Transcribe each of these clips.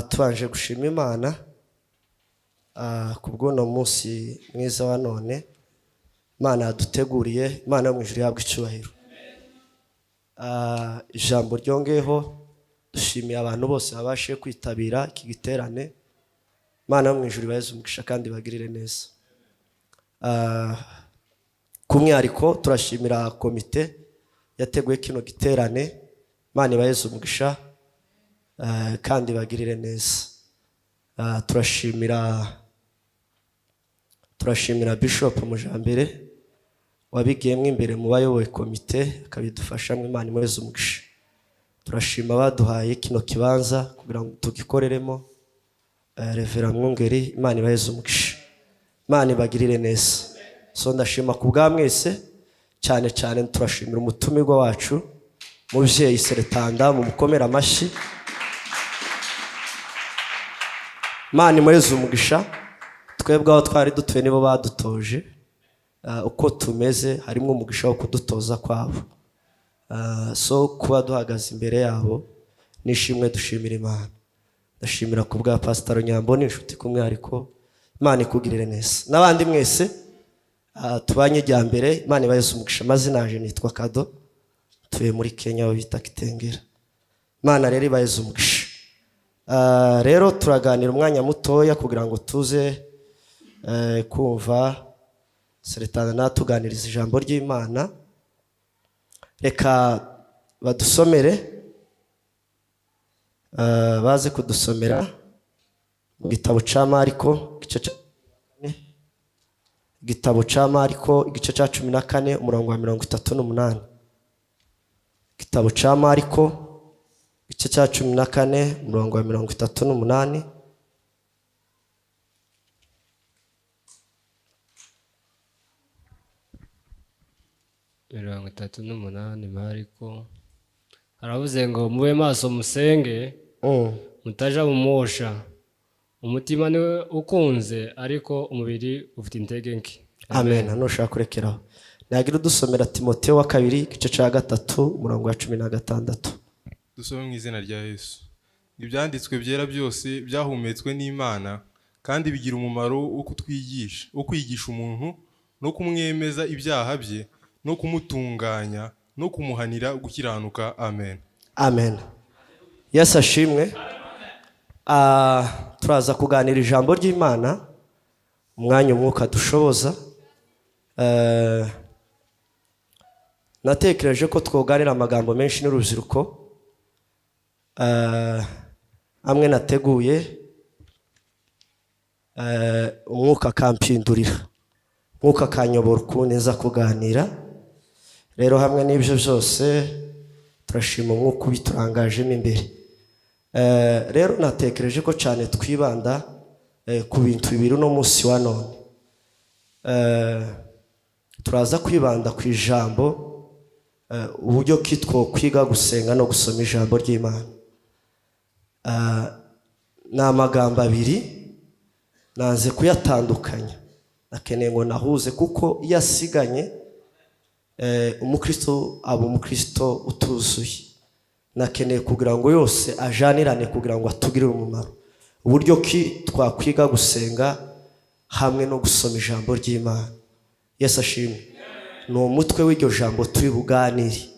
Tubanje gushima Imana ku bw'uno munsi mwiza wa none Imana yaduteguriye. Imana yo mu ijuru ihabwe icyubahiro. Ijambo ryongeyeho, dushimiye abantu bose babashije kwitabira iki giterane. Imana yo mu ijuru ibaheze umugisha kandi ibagirire neza. Ku mwihariko turashimira komite yateguye kino giterane. Imana ibaheze umugisha kandi ibagirire neza. Turashimira Bishop Mujambere wabigiyemo imbere mu bayoboye komite, akabidufashamo. Imana imuheze umugisha. Turashima abaduhaye kino kibanza kugira ngo tugikoreremo. Reverend Mwungeri, Imana ibaheze umugisha, Imana ibagirire neza. So ndashima ku bwa mwese, cyane cyane turashimira umutumirwa wacu mubyeyi Seretanda, mumukomere amashyi. Imana imuheze umugisha. Twebwe aho twari dutuye nibo badutoje. Uko tumeze harimo umugisha wo kudutoza kwabo. So kuba duhagaze imbere yabo nishimwe, dushimira Imana. Ndashimira ku bwa Pastor Nyambo n'inshuti ku mwihariko. Imana ikugirire neza n'abandi mwese tubanye ijya mbere. Imana ibaheze umugisha. Amazina yaje nitwa Kado, tuye muri Kenya aho bita Kitengera. Imana rero ibaheze umugisha. Rero turaganira umwanya mutoya kugira ngo tuze kumva Seretana natuganiriza ijambo ry'Imana. Reka badusomere, baze kudusomera mu gitabo cya Mariko, igice cya igitabo cya Mariko igice cya 14, umurongo wa 38. Igitabo cya Mariko igice cya 14, umurongo wa 38. 38, Mariko. Haravuze ngo mube maso musenge, mutaja mu mosha. Umutima niwe ukunze, ariko umubiri ufite intege nke. Amen. Nushaka kurekeraho, nagira udusomera Timoteyo wa kabiri igice cya 3, umurongo wa 16. Dusome mu izina rya Yesu. Ibyanditswe byera byose byahumetswe n'Imana kandi bigira umumaro wo kutwigisha, wo kwigisha umuntu no kumwemeza ibyaha bye, no kumutunganya no kumuhanira gukiranuka. Amen. Amen. Yesu ashimwe. Turaza kuganira ijambo ry'Imana umwanya umwuka dushoboza. Natekereje ko twoganira amagambo menshi n'urubyiruko, amwe nateguye, umwuka akampindurira, umwuka akanyobora ukuntu nza kuganira. Rero hamwe n'ibyo byose turashima umwuka ubiturangajemo imbere. Rero natekereje ko cyane twibanda ku bintu bibiri uno munsi wa none. Turaza kwibanda ku ijambo, uburyo ki twokwiga gusenga no gusoma ijambo ry'Imana. Ni amagambo abiri nanze kuyatandukanya, nakeneye ngo nahuze, kuko iyo asiganye umukristo aba umukristo utuzuye. Nakeneye kugira ngo yose ajanirane kugira ngo atugirire umumaro. Uburyo ki twakwiga gusenga hamwe no gusoma ijambo ry'Imana. Yesu ashimwe. Ni umutwe w'iryo jambo turi buganire,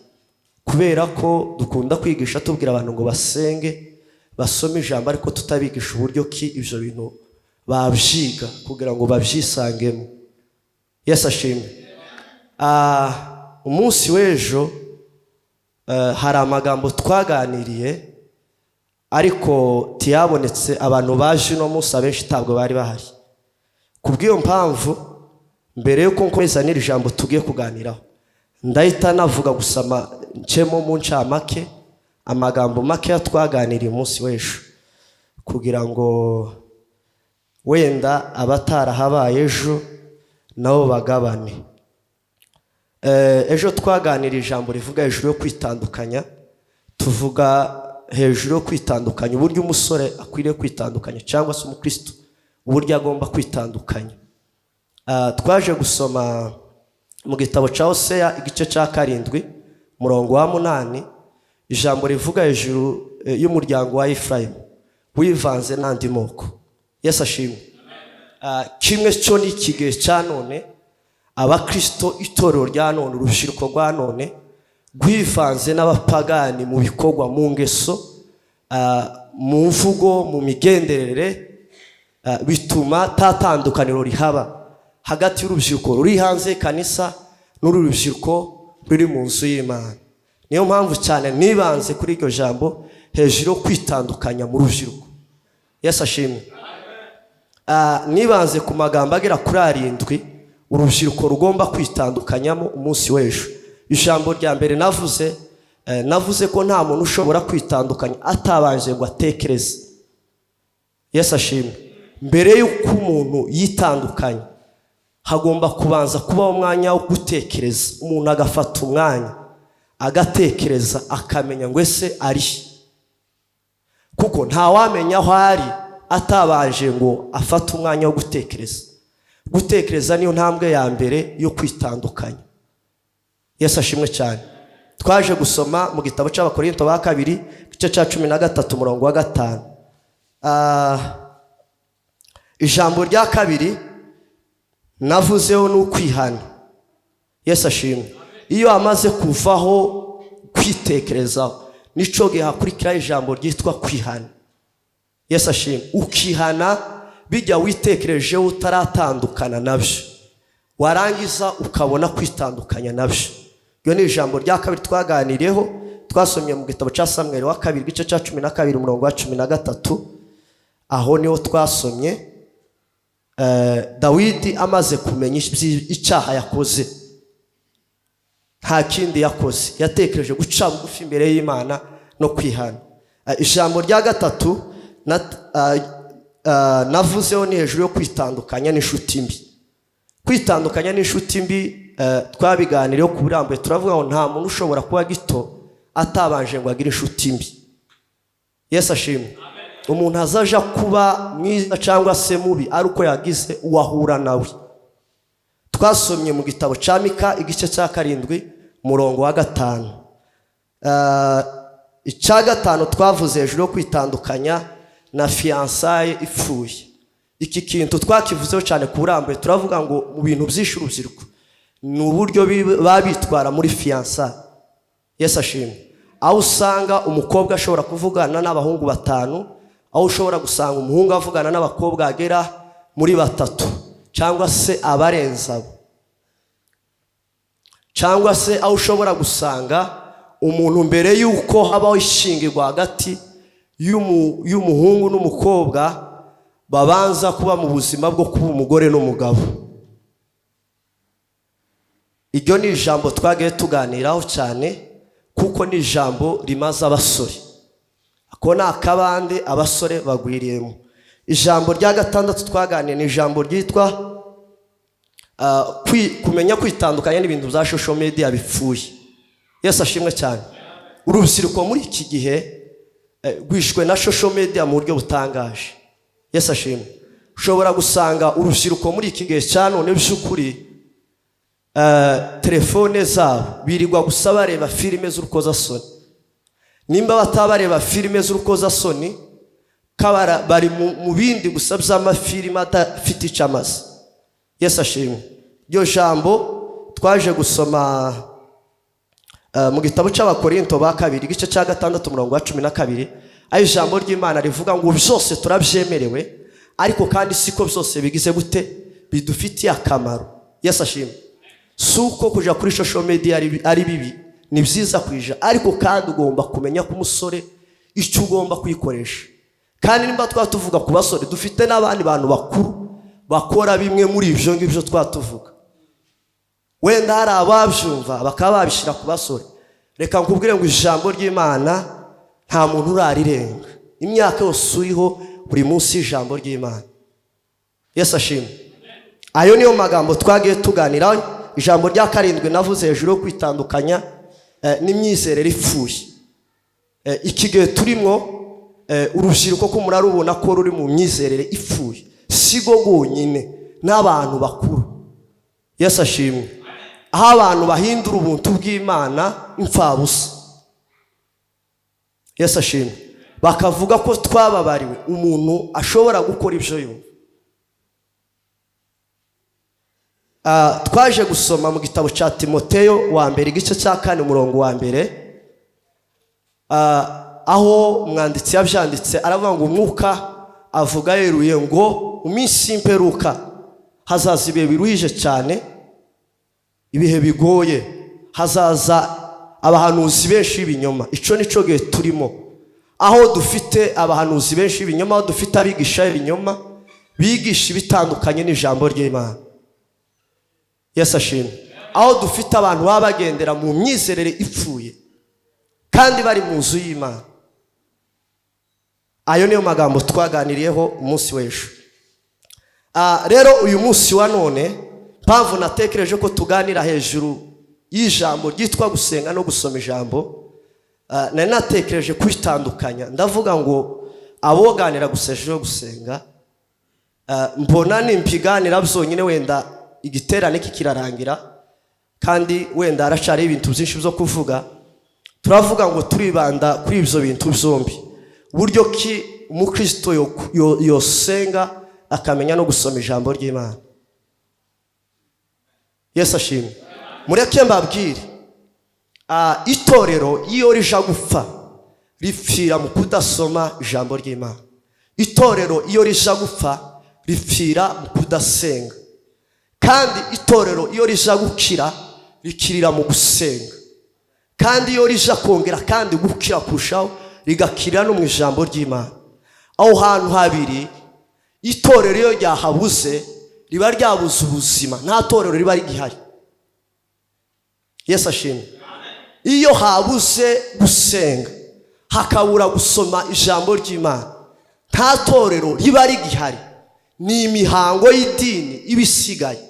kubera ko dukunda kwigisha tubwira abantu ngo basenge basome ijambo, ariko tutabigisha uburyo ki ibyo bintu babyiga kugira ngo babyisangemo. Yesu ashimwe. Umunsi w'ejo hari amagambo twaganiriye ariko tiyabonetse. Abantu baje uno munsi abenshi ntabwo bari bahari. Kubw'iyo mpamvu, mbere yuko nkomeza n'iri jambo tugiye kuganiraho, ndahita navuga gusa ncemo mu ncamake amagambo make twaganiriye umunsi w'ejo, kugira ngo wenda abatarahabaye ejo nabo bagabane. Ejo twaganiriye ijambo rivuga hejuru yo kwitandukanya. Tuvuga hejuru yo kwitandukanya, uburyo umusore akwiriye kwitandukanya cyangwa se umukristo uburyo agomba kwitandukanya. Twaje gusoma mu gitabo cya Hoseya igice cya 7, umurongo wa 8, ijambo rivuga hejuru y'umuryango wa Efurayimu. Wivanze n'andi moko. Yesu ashimwe. Kimwe cyo ni iki gihe cya none, abakristo, itorero rya none, urubyiruko rwa none rwivanze n'abapagani mu bikorwa, mu ngeso, mu mvugo, mu migenderere, bituma ta tandukaniro rihaba hagati y'urubyiruko ruri hanze y'kanisa n'uru rubyiruko ruri mu nzu y'Imana. Niyo mpamvu cyane nibanze kuri iryo jambo hejuru yo kwitandukanya mu rubyiruko. Yesu ashimwe. Nibanze ku magambo agera kuri 7 urubyiruko rugomba kwitandukanyamo umunsi w'ejo. Ijambo rya mbere navuze ko nta muntu ushobora kwitandukanya atabanje ngo atekereze. Yesu ashimwe. Mbere y'uko umuntu yitandukanya hagomba kubanza kubaho umwanya wo gutekereza, umuntu agafata umwanya agatekereza, akamenya ngo ese ari he, kuko ntawamenya aho ari atabanje ngo afate umwanya wo gutekereza. Gutekereza niyo ntambwe ya mbere yo kwitandukanya. Yesu ashimwe cyane. Twaje gusoma mu gitabo cy'Abakorinto ba kabiri, igice cya 13, umurongo wa 5. Ijambo rya kabiri navuzeho ni ukwihana. Yesu ashimwe. Iyo amaze kuvaho kwitekerezaho, nico gihe hakurikiraho ijambo ryitwa kwihana. Yesu ashimwe. Ukihana bijya witekerejeho utaratandukana nabyo, warangiza ukabona kwitandukanya nabyo. Iryo ni ijambo rya kabiri twaganiriyeho, twasomye mu gitabo cya Samweli wa kabiri, igice cya 12, umurongo wa 13. Aho niho twasomye Dawidi amaze kumenya icyaha yakoze, nta kindi yakoze, yatekereje guca bugufi imbere y'Imana no kwihana. Ijambo rya gatatu navuzeho ni hejuru yo kwitandukanya n'inshuti mbi. Kwitandukanya n'inshuti mbi, twabiganiriyeho ku burambuye, turavuga ngo nta muntu ushobora kuba gito atabanje ngo agire inshuti mbi. Yesu ashimwe. Umuntu azaja kuba mwiza cyangwa se mubi ari uko yagize uwahura nawe. Twasomye mu gitabo cya Mika, igice cya 7, umurongo wa 5. Icya gatanu twavuze hejuru yo kwitandukanya na fiançailles ipfuye. Iki kintu twakivuzeho cyane ku burambuye, turavuga ngo mu bintu byinshi urubyiruko ni uburyo baba bitwara muri fiançailles. Yesu ashimwe. Aho usanga umukobwa ashobora kuvugana n'abahungu 5, aho ushobora gusanga umuhungu avugana n'abakobwa agera muri 3 cyangwa se abarenze abo, cyangwa se aho ushobora gusanga umuntu mbere y'uko habaho ishingirwa hagati y'umuhungu n'umukobwa babanza kuba mu buzima bwo kuba umugore n'umugabo. Iryo ni ijambo twagiye tuganiraho cyane, kuko ni ijambo rimaze abasore. Ako ni akabande abasore bagwiriyemo. Ijambo rya gatandatu twaganiriye ni ijambo ryitwa kumenya kwitandukanya n'ibintu bya social media bipfuye. Yesu ashimwe cyane. Urubyiruko muri iki gihe rwishwe na social media mu buryo butangaje. Yesu ashimwe. Ushobora gusanga urubyiruko muri iki gihe cya none by'ukuri, telefone zabo birirwa gusa bareba filime z'urukozasoni. Nimba batabareba filime z'urukozasoni, kabara bari mu bindi gusa by'amafilime adafite icyo amaze. Yesu ashimwe. Iryo jambo twaje gusoma mu gitabo cy'Abakorinto ba kabiri, igice cya 6, umurongo wa 12, aho ijambo ry'Imana rivuga ngo byose turabyemerewe, ariko kandi siko byose bigize gute bidufitiye akamaro. Yesu ashimwe. Si uko kuja kuri social media ari bibi, ni byiza kuja, ariko kandi ugomba kumenya ko umusore icyo ugomba kuyikoresha. Kandi nimba twaba tuvuga ku basore, dufite n'abandi bantu bakuru bakora bimwe muri ibyo ngibyo twatuvuga. Wenda hari ababyumva bakaba babishyira ku basore. Reka nkubwire ngo ijambo ry'Imana nta muntu urarirenga. Imyaka yose uriho buri munsi y'ijambo ry'Imana. Yesu ashimwe. Ayo niyo magambo twagiye tuganiraho. Ijambo rya karindwi navuze hejuru yo kwitandukanya n'imyizerere ipfuye. Iki gihe turimo, urubyiruko ko murarubona ko ruri mu myizerere ipfuye, si go rwonyine, n'abantu bakuru. Yesu ashimwe. Aho abantu bahindura ubuntu bw'Imana imfabusa. Yesu ashimwe. Bakavuga ko twababariwe. Umuntu ashobora gukora ibyo yumva. Twaje gusoma mu gitabo cya Timoteyo wa mbere, igice cya 4, umurongo wa 1, aho umwanditsi yabyanditse aravuga ngo umwuka avuga yeruye ngo mu minsi y'imperuka hazaza ibihe biruhije cyane, ibihe bigoye, hazaza abahanuzi benshi b'ibinyoma. Ico nico gihe turimo, aho dufite abahanuzi benshi b'ibinyoma, aho dufite abigisha b'ibinyoma bigisha ibitandukanye n'ijambo ry'Imana. Yesu ashimwe. Aho dufite abantu baba bagendera mu myizerere ipfuye kandi bari mu nzu y'Imana. Ayo niyo magambo twaganiriyeho umunsi w'ejo. Rero uyu munsi wa none, mpamvu natekereje ko tuganira hejuru y'ijambo ryitwa gusenga no gusoma ijambo, nari natekereje kwitandukanya. Ndavuga ngo aboganira gusa ejo gusenga, mbona nimpiganira byonyine wenda igiterane kikirarangira, kandi wenda haracari ibintu byinshi byo kuvuga. Turavuga ngo turibanda kuri ibyo bintu byombi, buryo ki umukristo yosenga akamenya no gusoma ijambo ry'Imana. Yesu ashimwe. Mureke mbabwire, itorero iyo rija gupfa ripfira mu kudasoma ijambo ry'Imana. Itorero iyo rija gupfa ripfira mu kudasenga. Kandi itorero iyo rija gukira rikirira mu gusenga. Kandi iyo rija kongera kandi gukira kurushaho rigakirira no mu ijambo ry'Imana. Aho hantu habiri itorero iyo ryahabuze riba ryabuze ubuzima, nta torero riba rigihari. Yesu ashimwe. Iyo habuze gusenga hakabura gusoma ijambo ry'Imana, nta torero riba rigihari, ni imihango y'idini ibisigaye.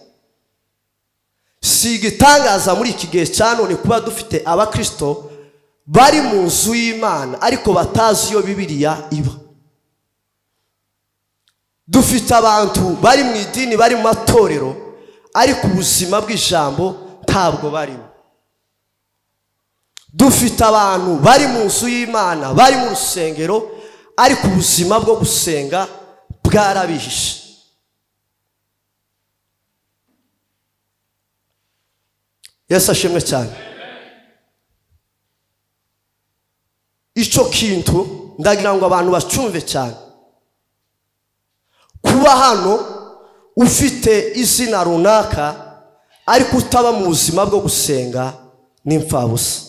Si igitangaza muri iki gihe cya none kuba dufite abakristo bari mu nzu y'Imana ariko batazi iyo Bibiliya iba. Dufite abantu bari mu idini, bari mu matorero, ariko ubuzima bw'ijambo ntabwo barimo. Dufite abantu bari mu nzu y'Imana, bari mu rusengero, ariko ubuzima bwo gusenga bwarabihishe. Yesu ashimwe cyane. Ico kintu ndagira ngo abantu bacumve cyane. Kuba hano ufite izina runaka ariko utaba mu buzima bwo gusenga ni imfabusa.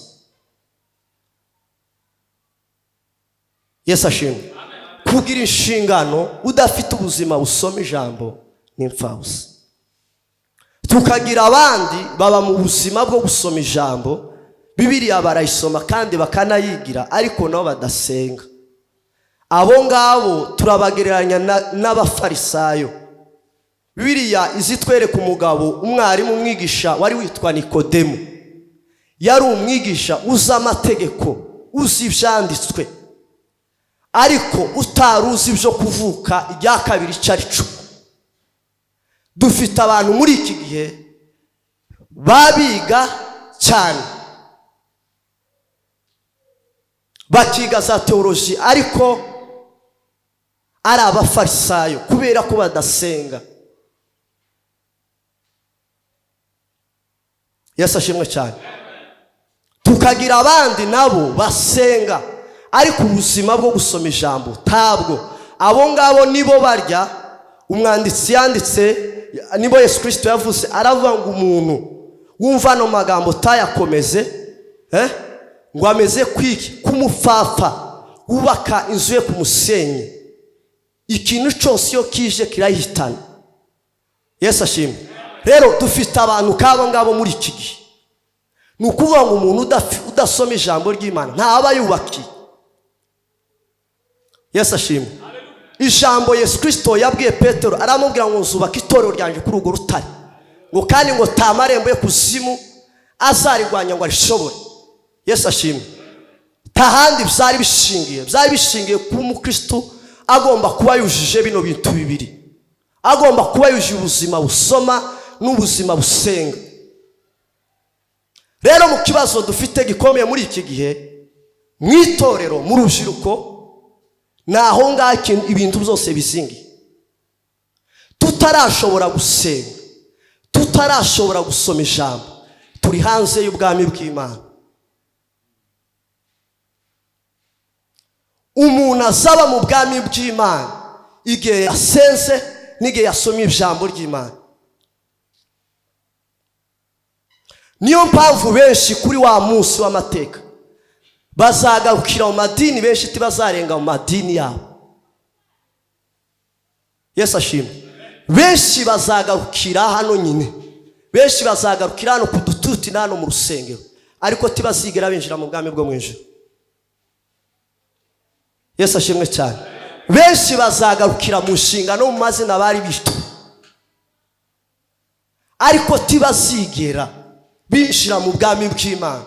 Yesu ashimwe. Kugira inshingano udafite ubuzima busoma ijambo ni imfabusa. Tukagira abandi baba mu buzima bwo gusoma ijambo, Bibiliya barayisoma kandi bakanayigira, ariko nabo badasenga. Abo ngabo turabagereranya n'abafarisayo. Bibiliya izitwereka umugabo, umwarimu, umwigisha wari witwa Nikodemu. Yari umwigisha uzi amategeko, uzi ibyanditswe, ariko utaruzi ibyo kuvuka irya kabiri icyo ari cyo. Dufite abantu muri iki gihe babiga cyane, bakiga za teoloji, ariko ari abafarisayo kubera ko badasenga. Yesu ashimwe cyane. Tukagira abandi nabo basenga ariko ubuzima bwo gusoma ijambo tabwo. Abo ngabo nibo barya. Umwanditsi yanditse, nibo Yesu Kristo yavuze, aravuga ngo umuntu wumva no magambo tayakomeze, ngo ameze kwiki kumupfapfa wubaka inzu ye ku musenyi, ikintu cyose iyo kije kirayihitana. Yesu ashimwe. Rero dufite abantu kabo ngabo muri iki gihe. Ni ukuvuga ngo umuntu udasoma ijambo ry'Imana ntaba yubakiye. Yesu ashimwe. Ijambo Yesu Kristo yabwiye Petero, aramubwira ngo nzubaka itorero ryanjye kuri urwo rutare, ngo kandi ngo tamarembo yo kuzimu azarigwanya ngo arishobore. Yesu ashimwe. Tahandi byari bishingiye, byari bishingiye ku mukristo agomba kuba yujuje bino bintu bibiri, agomba kuba yujuje ubuzima busoma n'ubuzima busenga. Rero mu kibazo dufite gikomeye muri iki gihe mu itorero, mu rubyiruko, Ni aho ngaho ibintu byose bizingiye. Tutarashobora gusenga, tutarashobora gusoma ijambo, turi hanze y'ubwami bw'Imana. Umuntu azaba mu bwami bw'Imana igihe yasenze n'igihe yasomye ijambo ry'Imana. Niyo mpamvu benshi kuri wa munsi w'amateka bazagarukira mu madini, benshi tibazarenga mu madini yabo. Yesu ashimwe. Benshi bazagarukira hano nyine, benshi bazagarukira hano ku dututi na hano mu rusengero, ariko tibazigera binjira mu bwami bwo mu ijuru. Yesu ashimwe cyane. Benshi bazagarukira mu nshinga no mu mazina bari bishwe, ariko tibazigera binjira mu bwami bw'Imana,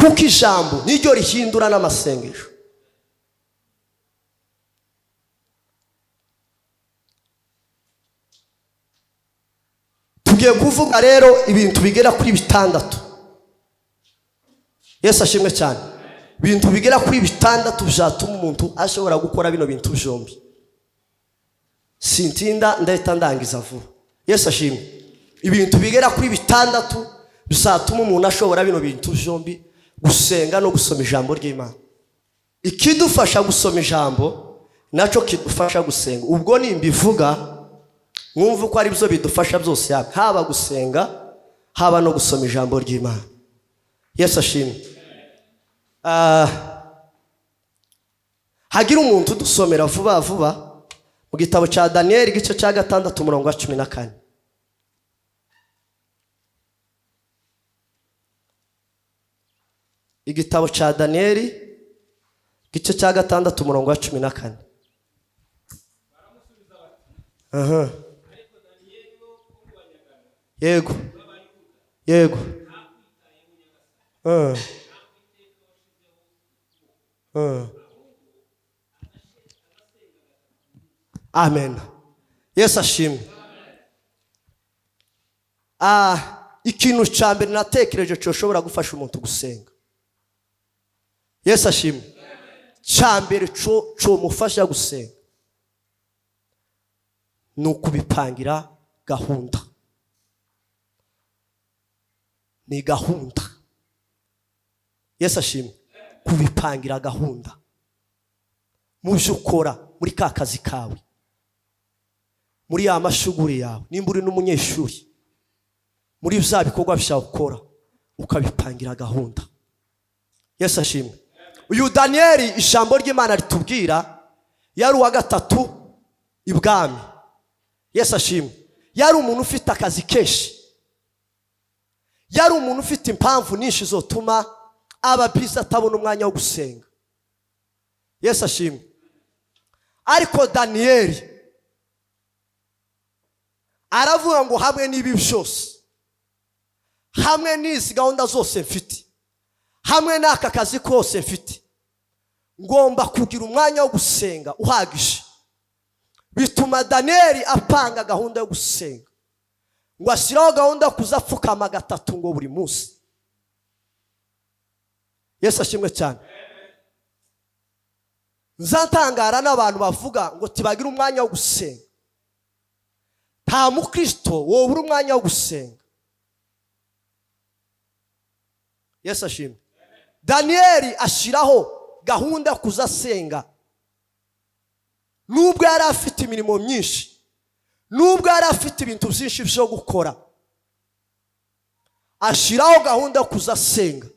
kuko ijambo niryo rihindura n'amasengesho. Tugiye kuvuga rero ibintu bigera kuri 6. Yesu ashimwe cyane. Ibintu bigera kuri 6 byatuma umuntu ashobora gukora bino bintu byombi. Sintinda, ndahita ndangiza vuba. Yesu ashimwe. Ibintu bigera kuri 6 bizatuma umuntu ashobora bino bintu byombi, gusenga no gusoma ijambo ry'Imana. Ikidufasha gusoma ijambo nacyo kidufasha gusenga. Ubwo nimbivuga mwumva uko ari byo bidufasha byose, haba gusenga haba no gusoma ijambo ry'Imana. Yesu ashimwe. Hagira umuntu udusomera vuba vuba mu gitabo cya Daniel igice cya 6 umurongo wa 14. Igitabo cya Daniel igice cya 6 umurongo wa 14. Aha. Yego. Yego. Amen. Yesu ashimwe. Ikintu cya mbere natekereje cyoshobora gufasha umuntu gusenga. Yesu ashimwe. Cya mbere cyo mufasha gusenga ni ukubipangira gahunda. Ni gahunda. Yesu ashimwe. Kubipangira gahunda mu byo ukora, muri ka kazi kawe, muri ya mashuguri yawe, nimba uri n'umunyeshuri, muri bya bikorwa byawe ukora ukabipangira gahunda. Yesu ashimwe. Uyu Daniel ijambo ry'Imana ritubwira yari uwa 3 ibwami. Yesu ashimwe. Yari umuntu ufite akazi kenshi, yari umuntu ufite impamvu nyinshi zotuma aba busy atabona umwanya wo gusenga. Yesu ashimwe. Ariko Daniel aravuga ngo hamwe n'ibi byose, hamwe n'izi gahunda zose mfite, hamwe n'aka kazi kose mfite, ngomba kugira umwanya wo gusenga uhagije. Bituma Daniel apanga gahunda yo gusenga, ngo ashyiraho gahunda yo kuzapfukama 3 ngo buri munsi. Yesu ashimwe cyane. Nzatangara n'abantu bavuga ngo tibagira umwanya wo gusenga. Nta mukristo wobura umwanya wo gusenga. Yesu ashimwe. Daniel ashyiraho gahunda yo kuzasenga, nubwo yari afite imirimo myinshi, nubwo yari afite ibintu byinshi byo gukora, ashyiraho gahunda yo kuzasenga,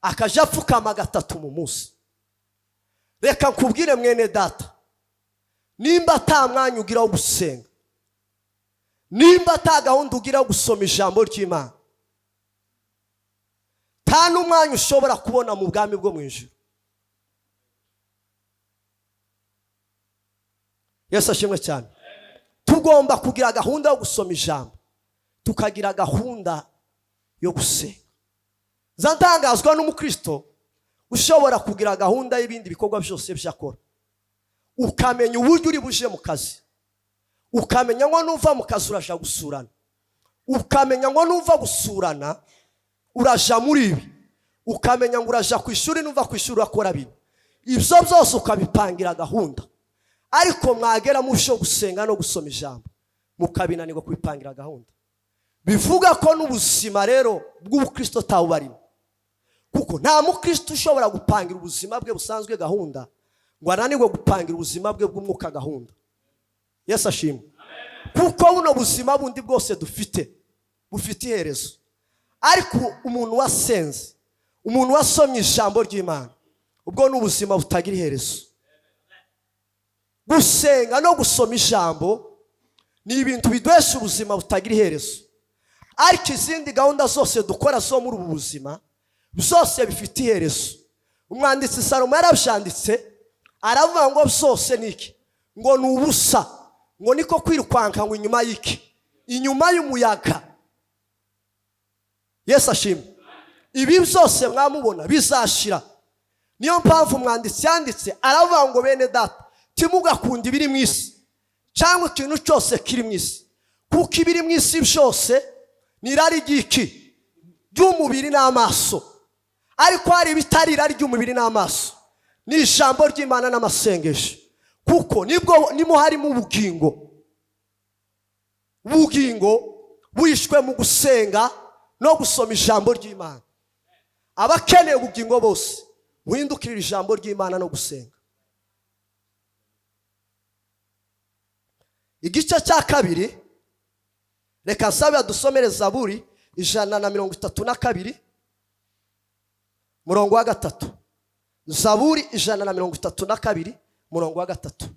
akajya apfukama 3 mu munsi. Reka nkubwire mwene data, nimba ata mwanya ugira wo gusenga, nimba ata gahunda ugira wo gusoma ijambo ry'Imana, nta n'umwanya ushobora kubona mu bwami bwo mu ijuru. Yesu ashimwe cyane. Tugomba kugira gahunda yo gusoma ijambo, tukagira gahunda yo gusenga. Nzatangazwa n'umukristo ushobora kugira gahunda y'ibindi bikorwa byose byakora, ukamenya uburyo uri buje mu kazi, ukamenya ngo nuva mu kazi uraja gusurana, ukamenya ngo nuva gusurana uraja muri ibi, Ukamenya ngo uraja ku ishuri, nuva ku ishuri urakora bino, ibyo byose ukabipangira gahunda. Ariko mwagera mu byo gusenga no gusoma ijambo, mukabinanirwa kubipangira gahunda. Bivuga ko n'ubuzima rero bw'ubukristo tawubarimo, kuko nta mukristo ushobora gupangira ubuzima bwe busanzwe gahunda ngo ananirwe gupangira ubuzima bwe bw'umwuka gahunda. Yesu ashimwe. Kuko buno buzima bundi bwose dufite bufite iherezo, ariko umuntu wasenze, umuntu wasomye ijambo ry'Imana, ubwo ni ubuzima butagira iherezo. Gusenga no gusoma ijambo ni ibintu biduhesha ubuzima butagira iherezo, ariko izindi gahunda zose dukora zo muri ubu buzima byose bifite iherezo. Umwanditsi Salomo yarabyanditse, aravuga ngo byose ni iki? Ngo ni ubusa, ngo niko kwirukanka ngo inyuma y'iki? Inyuma y'umuyaga. Yesu ashimwe. Ibi byose mwamubona bizashira. Niyo mpamvu umwanditsi yanditse aravuga ngo: "Bene data, timugakunde ibiri mu isi cyangwa ikintu cyose kiri mu isi, kuko ibiri mu isi byose ni irari ry'iki? Ry'umubiri n'amaso." Ariko hari ibitari irari ry'umubiri n'amaso, ni ijambo ry'Imana n'amasengesho, kuko nibwo nimo harimo ubugingo. Ubugingo buhishwe mu gusenga no gusoma ijambo ry'Imana. Abakeneye ubugingo bose, muhindukirire ijambo ry'Imana no gusenga. Igice cya kabiri, reka nsabe dusomere Zaburi 132, murongo wa 3. Zaburi 132, murongo wa 3.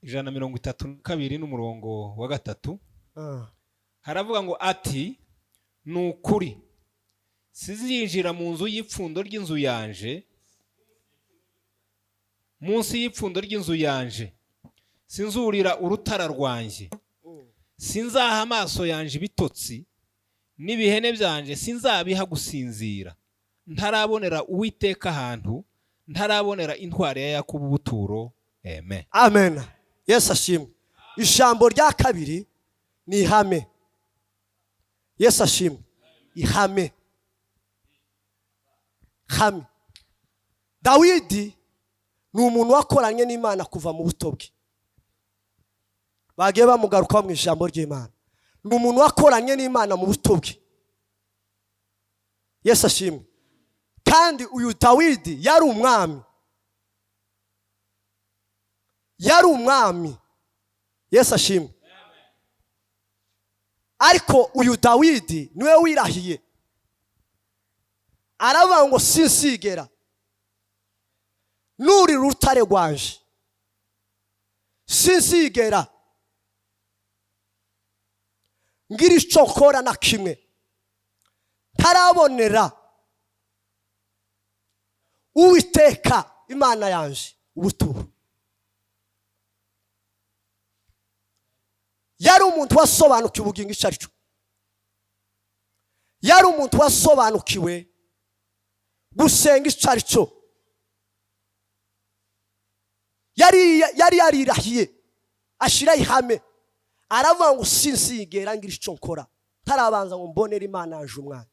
132 n'umurongo wa 3. Haravuga ngo ati: "Ni ukuri sizinjira mu nzu y'ipfundo ry'inzu yanje, munsi y'ipfundo ry'inzu yanje sinzurira urutara rwanjye, sinzaha amaso yanje ibitotsi, n'ibihene byanje sinzabiha gusinzira, ntarabonera Uwiteka ahantu, ntarabonera intwari ya Yakobo ubuturo." Amen. Amen, Yesu ashimwe. Ijambo rya kabiri ni ihame. Yesu ashimwe. Ihame, hame. Dawidi ni umuntu wakoranye n'Imana kuva mu buto bwe. Bagiye bamugarukaho mu ijambo ry'Imana. Ni umuntu wakoranye n'Imana mu buto bwe. Yesu ashimwe. Kandi uyu Dawidi yari umwami, yari umwami. Yesu ashimwe. Ariko uyu Dawidi niwe wirahiye, aravuga ngo: "Sinsigera nurira urutare rwanje, sinzigera ngira icyo nkora na kimwe ntarabonera Uwiteka Imana yanje ubuturo." Yari umuntu wasobanukiwe ubugingo icyo ari cyo, yari umuntu wasobanukiwe gusenga icyo ari cyo. Yari yarirahiye, ashyiraho ihame, aravuga ngo: "Sinzigera ngira icyo nkora ntarabanza ngo mbonere Imana yaje umwanya."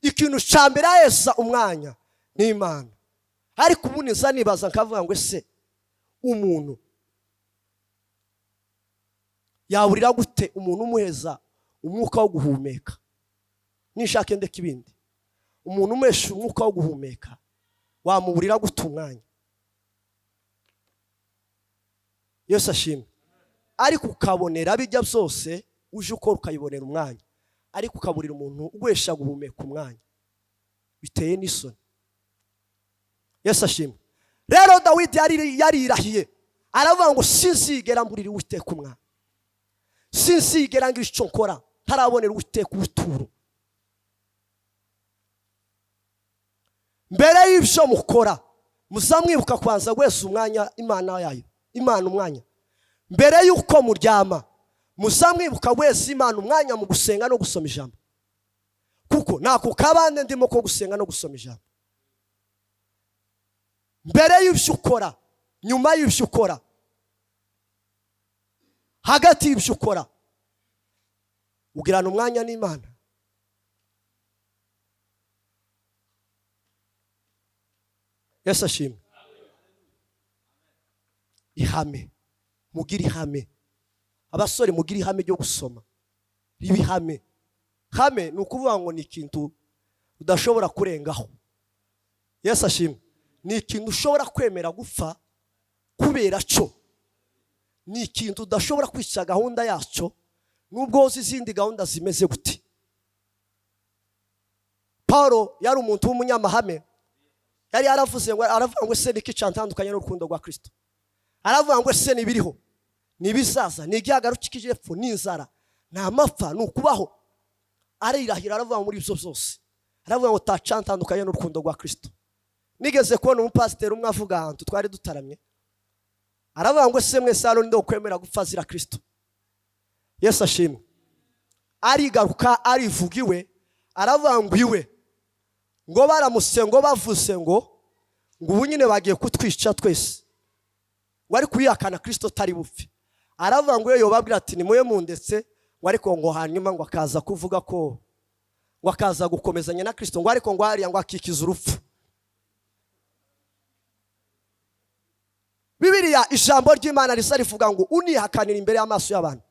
Ikintu cya mbere aheza umwanya ni Imana. Ariko ubundi nza nibaza nkavuga ngo: ese umuntu yaburira gute umuntu umuheza umwuka wo guhumeka? Nishake ndeka ibindi, umuntu umuhesha umwuka wo guhumeka wamuburira gute umwanya? Yesu ashimwe. Ariko ukabonera bijya byose uje ukora ukayibonera umwanya, ariko ukaburira umuntu uguhesha guhumeka umwanya, biteye n'isoni. Yesu ashimwe. Rero Dawidi yarirahiye, aravuga ngo: "Sinzigera mburira Uwiteka umwanya, sinzigera ngira icyo nkora ntarabonera Uwiteka ubuturo." Mbere y'ibyo mukora, muzamwibuka kwanza wese umwanya Imana yayo, Imana umwanya. Mbere y'uko muryama, muzamwibuka wese Imana umwanya mu gusenga no gusoma ijambo, kuko nako kabande ndimo ko gusenga no gusoma ijambo. Mbere y'ibyo ukora, nyuma y'ibyo ukora, hagati y'ibyo ukora. Ugirana umwanya n'Imana. Yesu ashimwe. Ihame, mugire ihame. Abasore mugire ihame ryo gusoma. Ribe ihame. Hame ni ukuvuga ngo ni ikintu udashobora kurengaho. Yesu ashimwe. Ni ikintu ushobora kwemera gupfa kubera cyo. Ni ikintu udashobora kwica gahunda yacyo nubwo uzi izindi gahunda zimeze gute. Paulo yari umuntu w'umunyamahame. Yari yaravuze ngo, aravuga ngo ese niki cyantandukanye n'urukundo rwa Kristo? Aravuga ngo ese nibiriho, nibizaza, ni igihagararo cy'epfo, ni inzara, ni amapfa, ni ukubaho. Arirahira aravuga muri ibyo byose. Aravuga ngo tacantandukanye n'urukundo rwa Kristo. Nigeze kubona umupasiteri umwe avuga ahantu twari dutaramye. Aravuga ngo ese mwese hano ninde ukwemera gupfa azira Kristo? Yesu ashimwe. Arigaruka arivuga iwe, aravuga ngo iwe ngo baramutse ngo bavuze ngo ubu nyine bagiye kutwica twese, ngo ari kuyihakana Kristo atari bupfe. Aravuga ngo iyo yobabwira ati nimuye mundetse, ngo ariko ngo hanyuma ngo akaza kuvuga ko ngo akaza gukomezanya na Kristo, ngo ariko ngo hariya ngo akikiza urupfu. Bibiliya ijambo ry'Imana risa rivuga ngo unihakanira imbere y'amaso y'abantu,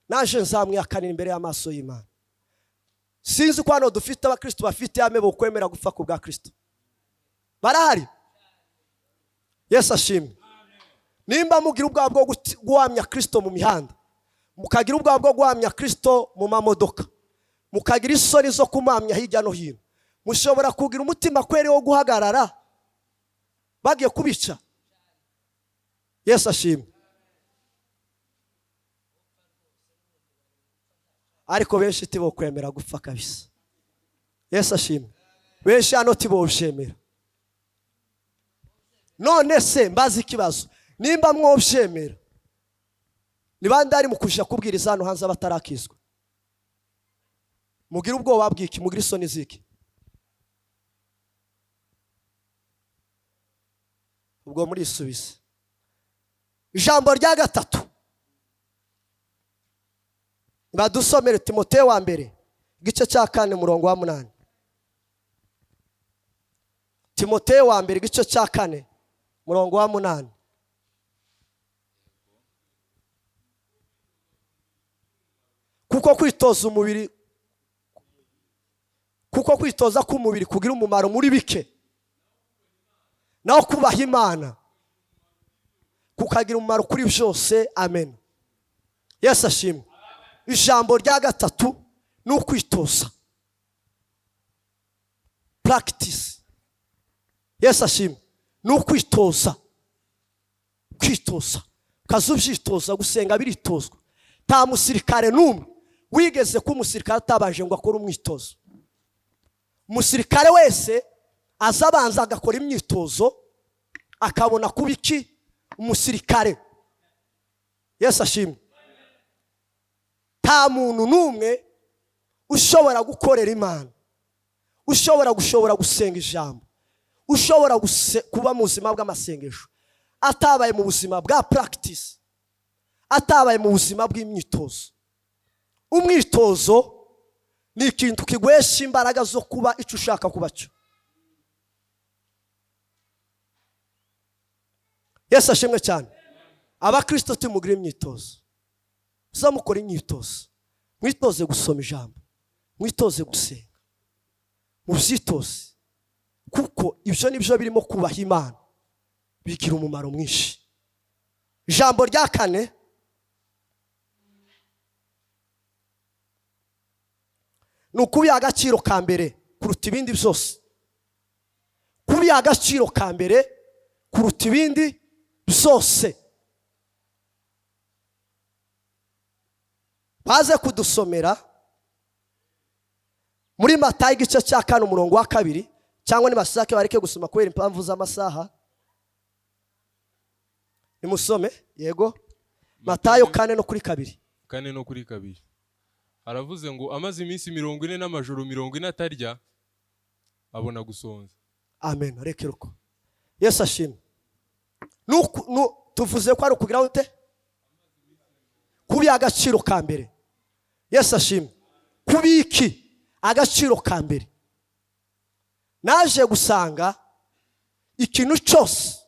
naje nzamwihakanira imbere y'amaso y'Imana. Sinzi ko hano dufite abakristo bafite ihame bo kwemera gupfa ku bwa Kristo. Barahari. Yesu ashimwe. Nimba mugira ubwoba bwo guhamya Kristo mu mihanda, mukagira ubwoba bwo guhamya Kristo mu mamodoka, mukagira isoni zo kumuhamya hirya no hino, mushobora kugira umutima kweri wo guhagarara bagiye kubica. Yesu ashimwe. Ariko benshi tibo kwemera gupfa kabisa. Yesu ashimwe. Benshi hano tibo byemera. None se mbazi ikibazo, nimba mwobyemera, ni bande ari mu kuja kubwiriza hano hanze abatarakizwa? Mugira ubwoba bw'iki? Mugira isoni ziki? Ubwo murisubize. Ijambo rya gatatu badusomere Timoteyo wa mbere igice cya 4 umurongo wa 8. Timoteyo wa mbere igice cya 4 umurongo wa 8. Kuko kwitoza umubiri, kuko kwitoza k'umubiri kugira umumaro muri bike, naho kubaha Imana kukagira umumaro kuri byose. Amen. Yesu ashimwe. Ijambo rya gatatu ni ukwitoza, practice. Yesu ashimwe. Ni ukwitoza, kwitoza, ukaza ubyitoza. Gusenga biritozwa. Nta musirikare n'umwe wigeze kuba umusirikare atabanje ngo akore umwitozo. Umusirikare wese azabanza agakora imyitozo akabona kuba iki? Umusirikare. Yesu ashimwe. Nta muntu n'umwe ushobora gukorera Imana, ushobora gushobora gusenga ijambo, ushobora kuba mu buzima bw'amasengesho atabaye mu buzima bwa practice, atabaye mu buzima bw'imyitozo. Umwitozo ni ikintu kiguhesha imbaraga zo kuba icyo ushaka kuba cyo. Yesu ashimwe cyane. Abakristo tumugire imyitozo. Muzamukore imyitozo. Mwitoze gusoma ijambo, mwitoze gusenga, mubyitoze, kuko ibyo nibyo birimo kubaha Imana, bigira umumaro mwinshi. Ijambo rya kane ni ukubiha agaciro ka mbere kuruta ibindi byose. Kubiha agaciro ka mbere kuruta ibindi byose. Baze kudusomera muri Matayo igice cya 4 umurongo wa 2, cyangwa nibashake bareke gusoma kubera impamvu z'amasaha. Nimusome, yego. Matayo 4 no kuri 2. 4 no kuri 2. Aravuze ngo amaze iminsi 40 n'amajoro 40 atarya, abona gusonza. Amen. Reke ruko. Yesu ashimwe. Tuvuze ko ari ukugira ute? Kubiha agaciro ka mbere. Yesu ashimwe. Kubiki agaciro ka mbere, naje gusanga ikintu cyose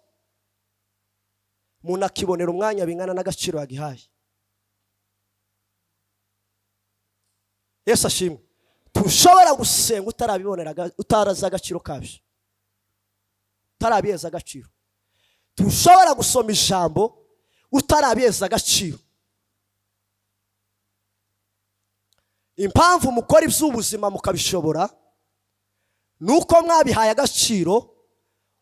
umuntu akibonera umwanya bingana n'agaciro yagihaye. Yesu ashimwe. Tushobora gusenga utarabibonera, utarazi agaciro kabyo, utarabiheza agaciro. Tushobora gusoma ijambo utarabiheza agaciro. Impamvu mukora iby'ubuzima mukabishobora ni uko mwabihaye agaciro.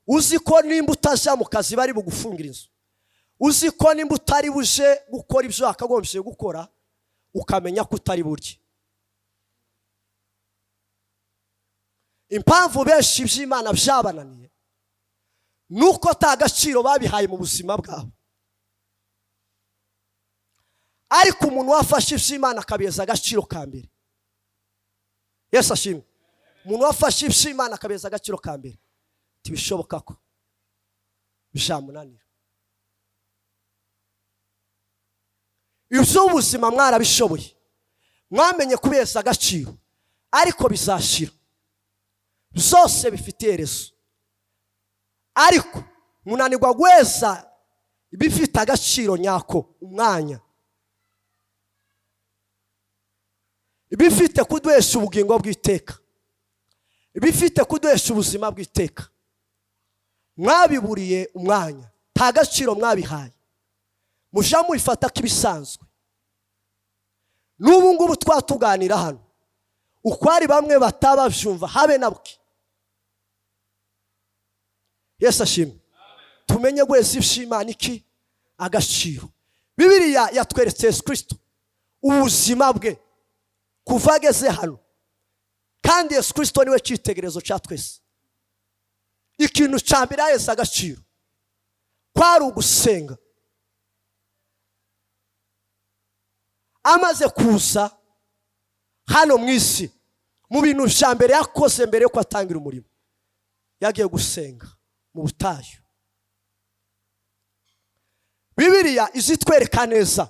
Uzi ko nimba utajya mu kazi bari bugufungira inzu, uzi ko nimba utari buje gukora ibyo wakagombye gukora, ukamenya ko utari burye. Impamvu benshi iby'Imana byabananiye ni uko nta gaciro babihaye mu buzima bwabo. Ariko umuntu wafashe iby'Imana akabiheza agaciro ka mbere, Yesu ashimwe. Umuntu wafashe iby'Imana akabiheza agaciro ka mbere, ntibishoboka ko bizamunanira. Iby'ubuzima mwarabishoboye, mwamenye kubiheza agaciro, ariko bizashira. Byose bifite iherezo, ariko munanirwa guheza ibifite agaciro nyako umwanya, ibifite kuduhesha ubugingo bw'iteka, ibifite kuduhesha ubuzima bw'iteka, mwabiburiye umwanya, nta gaciro mwabihaye, muja mubifata k'ibisanzwe. N'ubu ngubu twatuganira hano, uko ari bamwe batababyumva habe na bwe. Yesu ashimwe. Tumenye guheza iby'Imana iki agaciro. Bibiliya yatweretse Yesu Kristo ubuzima bwe kuva ageze hano, kandi Yesu Kristo niwe cyitegererezo cya twese. Ikintu cya mbere yaheze agaciro kwari ugusenga. Amaze kuza hano mu isi, mu bintu bya mbere yakoze mbere yuko atangira umurimo, yagiye gusenga mu butayu. Bibiliya izitwereka neza,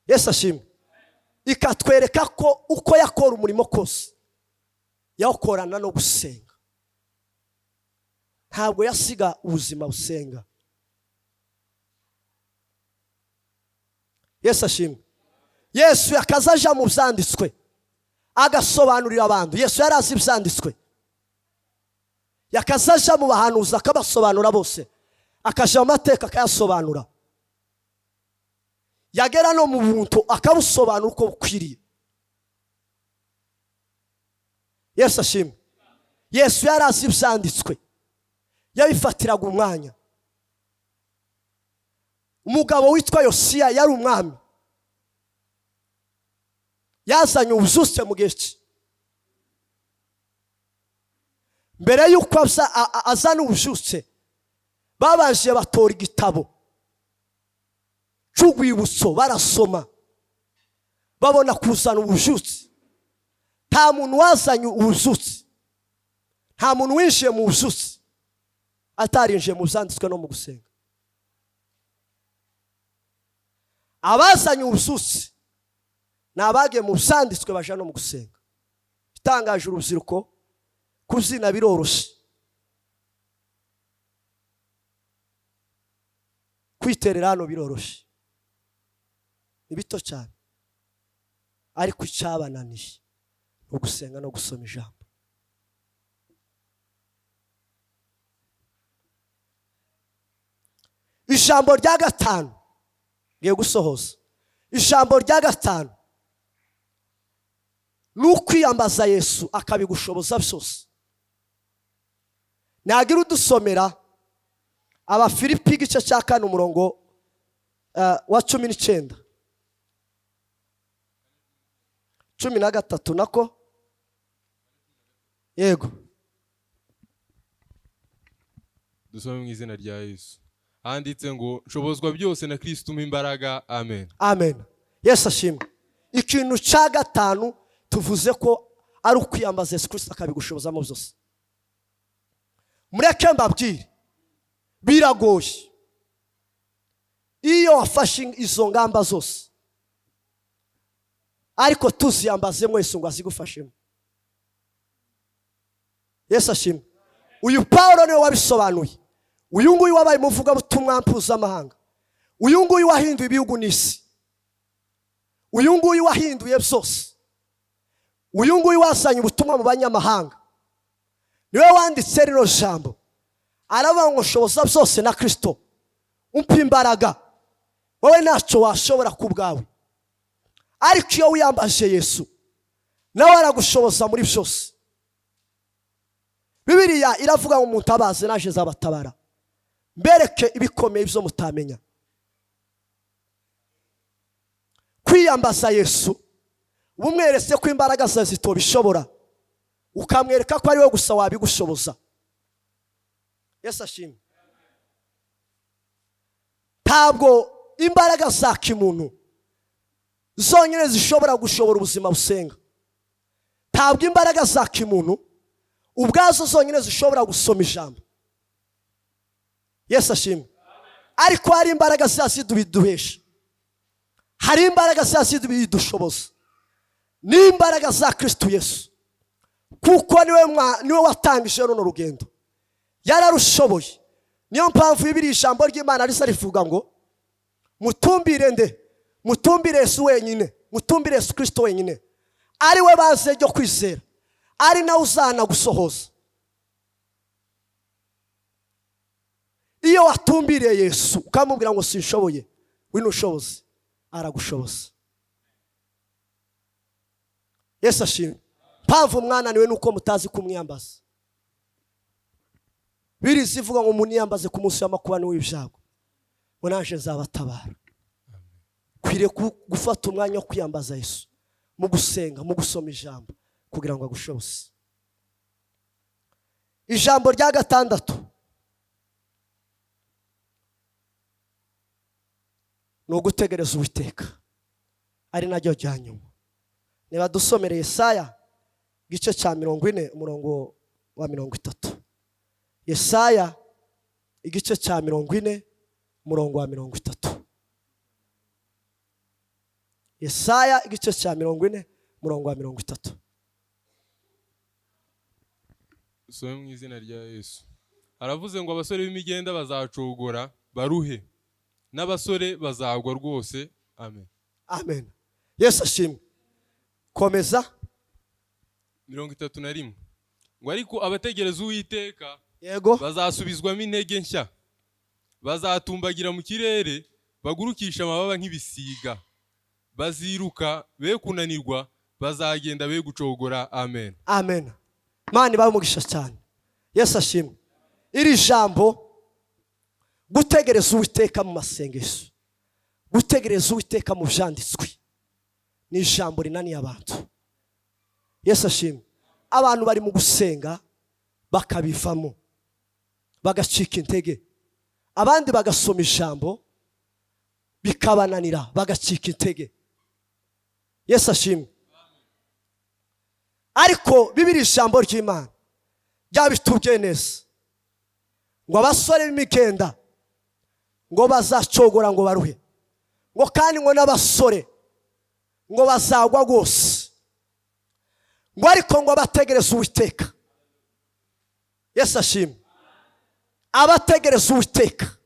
Yesu ashimwe, ikatwereka ko uko yakora umurimo kose yawukorana no gusenga. Ntabwo yasiga ubuzima busenga. Yesu ashimwe. Yesu yakazaja mu byanditswe agasobanurira abantu. Yesu yari azi ibyanditswe, yakazaja mu bahanuzi akabasobanura bose, akaja mu mateka akayasobanura, yagera no mu buntu akabusobanura uko bukwiriye. Yesu ashimwe. Yesu yari azi ibyanditswe, yabifatiraga umwanya. Umugabo witwa Yosiya yari umwami, yazanye ubuzuke mu gihe cye. Mbere y'uko azana ubuzuke, babanje batora igitabo cy'urwibutso barasoma, babona kuzana ubuzuke. Nta muntu wazanye ubuzuke, nta muntu winjiye mu buzuke atarinjiye mu byanditswe no mu gusenga. Abazanye ubuzuke ni abagiye mu byanditswe baja no mu gusenga. Itangaje urubyiruko, kuzina biroroshye, kwiterera hano biroroshye, ni bito cyane, ariko icyabananiye ni ugusenga no gusoma ijambo. Ijambo rya gatanu ngiye gusohoza. Ijambo rya gatanu ni ukwiyambaza Yesu akabigushoboza byose. Nagira udusomera Abafilipi igice cya 4 umurongo wa 19, 13 nako. Yego, dusome mu izina rya Yesu. Handitse ngo nshobozwa byose na Kristo umpa imbaraga. Amen. Amen. Yesu ashimwe. Ikintu cya gatanu tuvuze ko ari ukwiyambaza Yesu Kristo akabigushobozamo byose. Mureke mbabwire, biragoye iyo wafashe izo ngamba zose. Ariko tuziyambazemo Yesu ngo azigufashemo. Yesu ashimwe. Uyu Pawulo niwe wabisobanuye. Uyu nguyu wabaye umuvugabutumwa mpuzamahanga. Uyu nguyu wahinduye ibihugu n'isi. Uyu nguyu wahinduye byose. Uyu nguyu wazanye ubutumwa mu banyamahanga. Niwe wanditse rino jambo. Aravuga ngo shoboza byose na Kristo umpa imbaraga. Wowe ntacyo washobora ku bwawe, ariko iyo wiyambaje Yesu nawe aragushoboza muri byose. Bibiliya iravuga ngo mutabaze naje nzabatabara, mbereke ibikomeye byo mutamenya. Kwiyambaza Yesu umweretse ko imbaraga zawe zitobishobora, ukamwereka ko ari we gusa wabigushoboza. Yesu ashimwe. Ntabwo imbaraga za kimuntu zonyine zishobora gushobora ubuzima busenga. Ntabwo imbaraga za kimuntu ubwazo zonyine zishobora gusoma ijambo. Yesu ashimwe. Ariko hari imbaraga ziba ziduhesha, hari imbaraga ziba zidushoboza, ni imbaraga za Kristo Yesu, kuko niwe watangije runo rugendo, yararushoboye. Niyo mpamvu Bibiliya ijambo ry'Imana risa rivuga ngo mutumbire nde? Mutumbire Yesu wenyine, mutumbire Yesu Kristo wenyine, ari we banze ryo kwizera, ari nawe uzana gusohoza. Iyo watumbiriye Yesu ukamubwira ngo sinshoboye, wino ushoboze, aragushoboza. Yesu ashimwe. Mpamvu mwananiwe nuko mutazi kumwiyambaza. Birizi ivuga ngo muniyambaze ku munsi w'amakuba n'uw'ibyago, ngo naje nzabatabara. Kwiriye gufata umwanya wo kwiyambaza Yesu mu gusenga, mu gusoma ijambo, kugira ngo agushoboze. Ijambo rya gatandatu ni ugutegereza Uwiteka, ari naryo rya nyuma. Niba dusomereye Yesaya igice cya 40 umurongo wa 30. Yesaya igice cya 40 umurongo wa 30. Yesaya igice cya 40 umurongo wa 30. Usome mu izina rya Yesu. Aravuze ngo abasore b'imigenda bazacogora baruhe, n'abasore bazagwa rwose. Amen. Amen. Yesu ashimwe. Komeza. 31. Ngo ariko abategereza Uwiteka, yego, bazasubizwamo intege nshya, bazatumbagira mu kirere, bagurukisha amababa nk'ibisiga, baziruka be kunanirwa, bazagenda be gucogora. Amen. Amen. Imana ibahe umugisha cyane. Yesu ashimwe. Iri jambo gutegereza Uwiteka mu masengesho, gutegereza Uwiteka mu byanditswe, ni ijambo rinaniye abantu. Yesu ashimwe. Abantu bari mu gusenga bakabivamo, bagacika intege, abandi bagasoma ijambo bikabananira, bagacika intege. Yesu ashimwe. Ariko Bibiliya ijambo ry'Imana ryabitubwiye neza ngo abasore b'imigenda ngo bazacogora ngo baruhe, ngo kandi ngo n'abasore ngo bazagwa rwose, ngo ariko ngo abategereza Uwiteka. Yesu ashimwe. Abategereza Uwiteka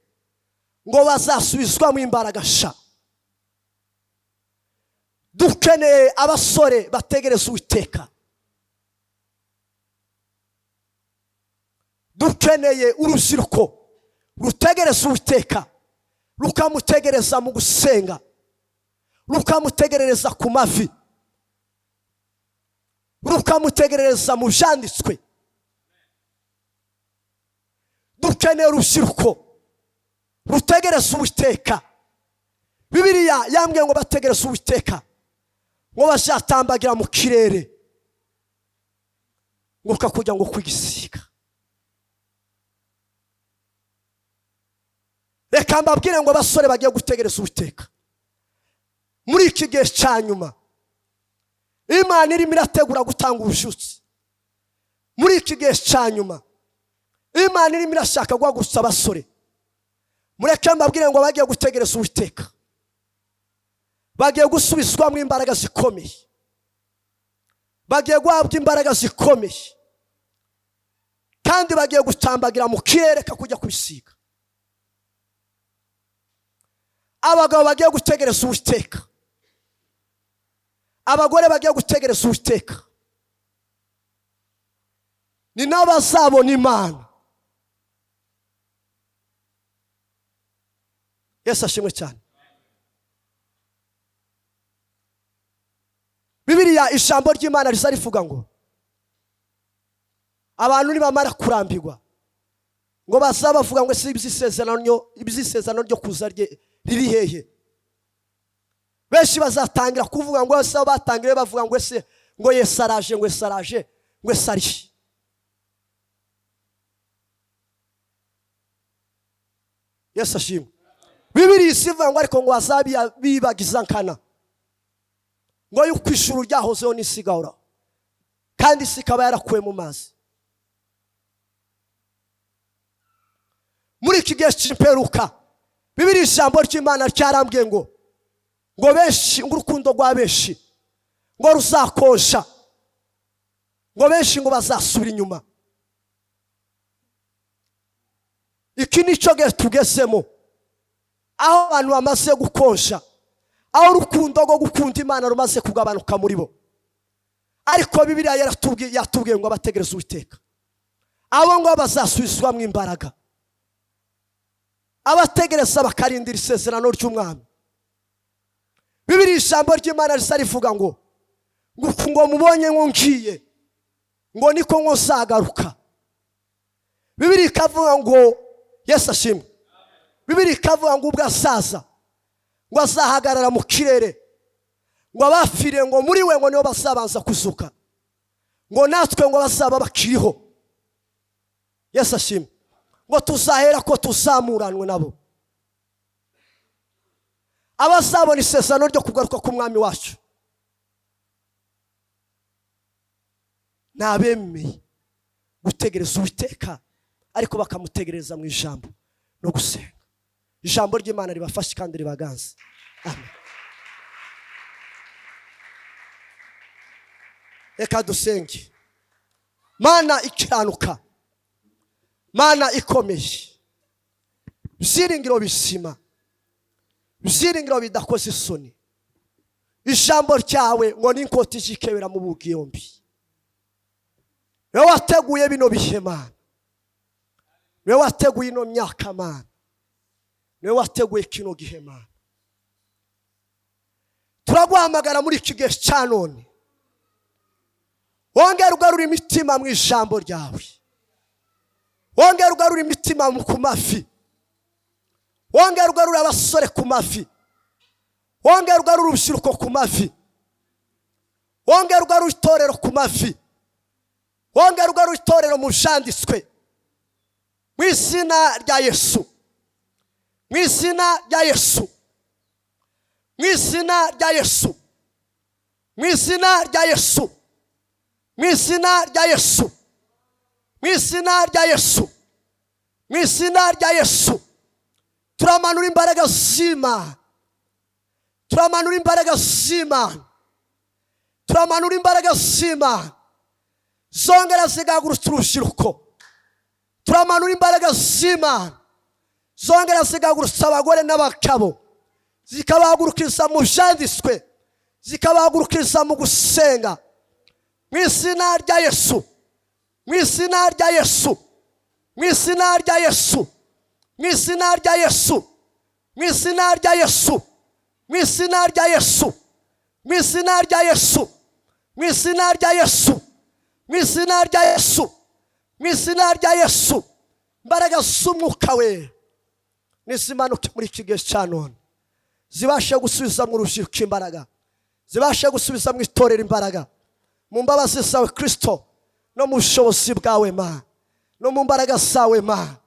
ngo bazasubizwamo imbaraga sha. Dukeneye abasore bategereza Uwiteka. Dukeneye urubyiruko rutegereza Uwiteka, rukamutegereza mu gusenga, rukamutegerereza ku mavi, rukamutegerereza mu byanditswe. Dukeneye urubyiruko rutegereza Uwiteka. Bibiliya yambwiye ngo bategereze Uwiteka, ngo bazatambagira mu kirere, ngo kakujya ngo kwigisiga. Reka mbabwire ngo abasore bagiye gutegereza Uwiteka muri iki gihe cya nyuma. Imana irimo irategura gutanga ububyutse muri iki gihe cya nyuma. Imana irimo irashaka guhagurutsa abasore. Mureke mbabwire ngo bagiye gutegereza Uwiteka, Bagiye gusubizwamo imbaraga zikomeye, bagiye guhabwa imbaraga zikomeye, kandi bagiye gutambagira mu kirere kujya kubisiga. Abagabo bagiye gutegereza Uwiteka, abagore bagiye gutegereza Uwiteka, ni nabo bazabona Imana. Yesu ashimwe cyane. Bibiliya ijambo ry'Imana riza rivuga ngo abantu nibamara kurambirwa ngo bazaba bavuga ngo ese iby'isezerano ryo kuza riri hehe? Benshi bazatangira kuvuga ngo ese batangire bavuga ngo ese ngo Yesu araje, ngo Yesu araje, ngo Yesu ari. Yesu ashimwe. Bibiliya isivuga ngo ariko ngo bazabibagiza nkana ngo yuko ijuru ryahozeho n'isi igahoraho, kandi isi ikaba yarakuwe mu mazi. Muri iki gihe cy'imperuka, Bibiliya ijambo ry'Imana ryarambwiye ngo benshi, ngo urukundo rwa benshi ngo ruzakosha, ngo benshi ngo bazasubira inyuma. Iki nicyo gihe tugezemo, aho abantu bamaze gukosha, aho urukundo rwo gukunda Imana rumaze kugabanuka muri bo. Ariko Bibiliya yatubwiye ngo abategereze Uwiteka, abo ngo bazasubizwamo imbaraga, abategereza bakarindira isezerano ry'Umwami. Bibiliya ijambo ry'Imana risa rivuga ngo mubonye ngo ngiye, ngo niko ngo nzagaruka. Bibiliya ikavuga ngo Yesu ashimwe. Bibiliya ikavuga ngo ubwo azaza ngo azahagarara mu kirere, ngo abapfiriye ngo muri we ngo nibo bazabanza kuzuka, ngo natwe ngo bazaba bakiriho. Yesu ashimwe. Ngo tuzahera ko tuzamuranwe nabo. Abazabona isezerano ryo kugaruka k'Umwami wacu n'abemeye gutegereza Uwiteka, ariko bakamutegereza mu ijambo no gusenga. Ijambo ry'Imana ribafashe kandi ribaganze. Amen. Reka dusenge. Mana ikiranuka, Mana ikomeye, byiringiro bizima, byiringiro bidakoze isoni, ijambo ryawe ngo ni inkota ijikebera mu bugiyombi. Niwe wateguye bino bihe Mana, niwe wateguye ino myaka Mana, niwe wateguye kino gihe Mana. Turaguhamagara muri iki gihe cya none, wongere ugarure imitima mu ijambo ryawe, wongere ugarure imitima ku mavi, wongere ugarure abasore ku mavi, wongere ugarure urubyiruko ku mavi, wongere ugarure itorero ku mavi, wongere ugarure itorero mu byanditswe, mu izina rya Yesu, mu izina rya Yesu, mu izina rya Yesu, mu izina rya Yesu, mu izina rya Yesu, mu izina rya Yesu, mu izina rya Yesu. Turamanura imbaraga z'Imana, turamanura imbaraga z'Imana, turamanura imbaraga z'Imana zongera zigahagurutsa urubyiruko. Turamanura imbaraga z'Imana zongera zigahagurutsa abagore n'abagabo, zikabahagurukiriza mu byanditswe, zikabahagurukiriza mu gusenga. Mu izina rya Yesu, mu izina rya Yesu, mu izina rya Yesu, mu izina rya Yesu, mu izina rya Yesu, mu izina rya Yesu, mu izina rya Yesu, mu izina rya Yesu, mu izina rya Yesu, mu izina rya Yesu. Imbaraga z'Umwuka we nizimanuke muri iki gihe cya none, zibashe gusubiza mu rubyiruko imbaraga, zibashe gusubiza mu itorero imbaraga, mu mbabazi zawe Kristo, no mu bushobozi bwawe Mana, no mu mbaraga zawe Mana.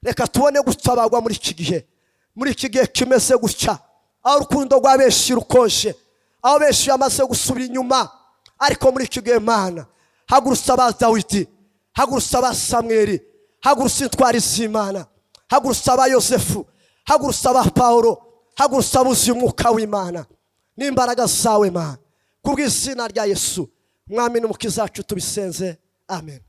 Reka tubone gutabarwa muri iki gihe, muri iki gihe kimeze gutya, aho urukundo rwa benshi rukonje, aho benshi bamaze gusubira inyuma. Ariko muri iki gihe Mana, hagurutsa ba Dawidi, hagurutsa ba Samweli, hagurutsa intwari z'Imana, hagurutsa ba Yosefu, hagurutsa ba Paulo, hagurutsa abuzuye umwuka w'Imana. N'imbaraga zawe, Mana, kubw'izina rya Yesu, Mwami n'Umukiza wacu, tubisenze, amen.